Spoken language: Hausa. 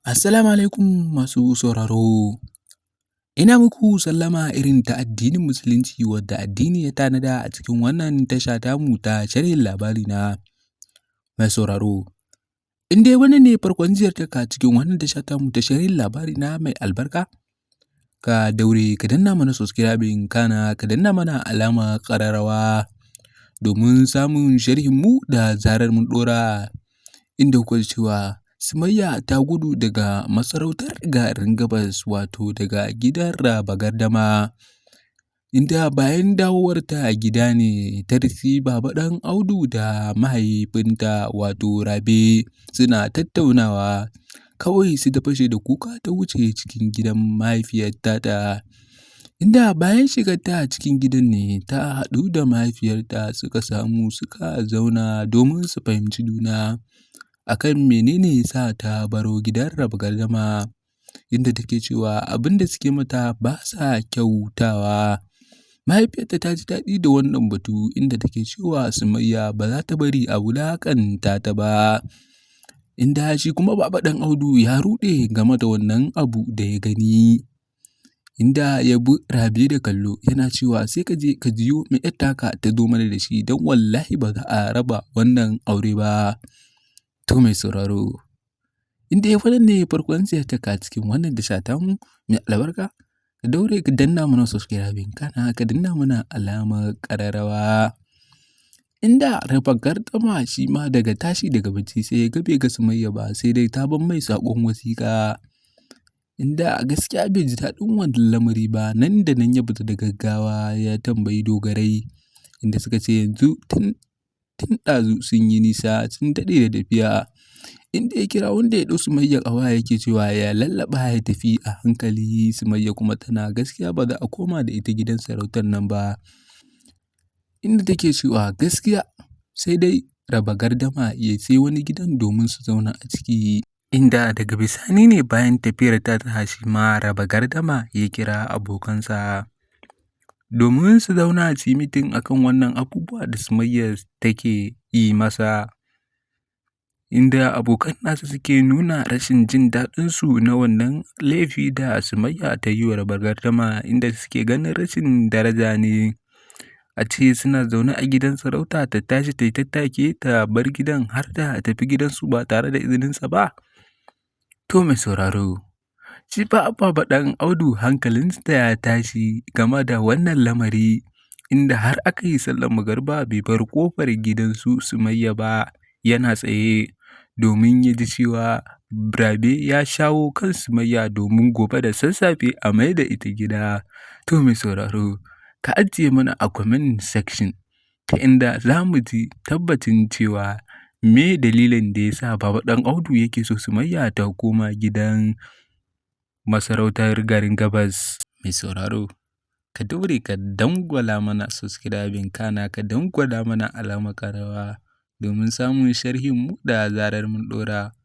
Assalamu alaikum masu sauraro. Ina muku sallama irin ta addinin Musulunci wadda addini ya tanada a cikin wannan tasha tamu ta sharhin labarina. Mai sauraro, in dai wannan ne farkon ziyartarka cikin wannan tasha tamu ta sharhin labarina mai albarka, ka daure ka danna mana subscribing kana ka danna mana alamar ƙararrawa domin samun sharhinmu da zarar mun ɗora. Inda kuka ji cewa Sumayya ta gudu daga masarautar garin Gabas wato daga gidan Raba Gardama. Inda bayan dawowarta gida ne ta riski Baba Ɗan Audu da mahaifinta wato Rabe suna tattaunawa. Kawai sai ta fashe da kuka ta wuce cikin gidan mahaifiyar tata. Inda bayan shigarta cikin gidan ne ta haɗu da mahaifiyarta suka samu suka zauna domin su fahimci juna. A kan mene ne ya sa ta baro gidan Raba Gardama, inda take cewa abin da suke mata ba sa kyautawa. Mahaifiyarta ta ji daɗi da wannan batu inda take cewa Sumayya ba za ta bari a wulaƙanta ta ba. Inda shi kuma Baba Ɗan Audu ya ruɗe game da wannan abu da ya gani. Inda ya bi Rabe da kallo yana cewa sai ka je ka jiyo me ‘yar taka ta zo mana da shi don wallahi ba za a raba wannan aure ba. To mai sauraro, in dai wannan ne farkon ziyartarka cikin wannan tasha tamu mai albarka, ka daure ka danna mana subscribing kana ka danna mana alamar ƙararrawa. Inda Raba Gardama shi ma daga tashi daga bacci sai ya ga bai ga Sumayya ba sai dai ta bar mai saƙon wasiƙa. Inda a gaskiya bai ji daɗin wannan lamari ba nan da nan ya fita da gaggawa ya tambayi dogarai inda suka ce yanzu tun ɗazu sun yi nisa sun daɗe da tafiya. Inda ya kira wanda ya ɗau Sumayya a waya yake cewa ya lallaɓa ya tafi a hankali Sumayya kuma tana gaskiya ba za a koma da ita gidan sarautar nan ba. Inda take cewa gaskiya sai dai Raba Gardama ya sai wani gidan domin su zauna a ciki. Inda daga bisani ne bayan tafiyar ta shi ma Raba Gardama ya kira abokansa domin su zauna su yi mitin a kan wannan abubuwa da Sumayya take yi masa. Inda abokan nasa suke nuna rashin jin daɗinsu na wannan laifi da Sumayya ta yi wa Raba Gardama inda suke ganin rashin daraja ne. A ce suna zaune a gidan sarauta ta tashi ta yi tattaki ta bar gidan har ta tafi gidansu ba tare da izininsa ba. To mai sauraro, shi fa Baba Ɗan Audu hankalinsa ya tashi game da wannan lamari inda har aka yi sallar magariba bai bar ƙofar gidansu Sumayya ba yana tsaye domin ya ji cewa Rabe ya shawo kan Sumayya domin gobe da sassafe a mai da ita gida. To mai sauraro, ka ajiye mana a comment section ta inda za mu ji tabbacin cewa me dalilin da ya sa Baba Ɗan Audu yake so Sumayya ta koma gidan masarautar garin Gabas. Mai sauraro, ka daure ka dangwala mana subscribing kana ka dangwala mana alamar ƙararrawa domin samun sharhinmu da zarar mun ɗora.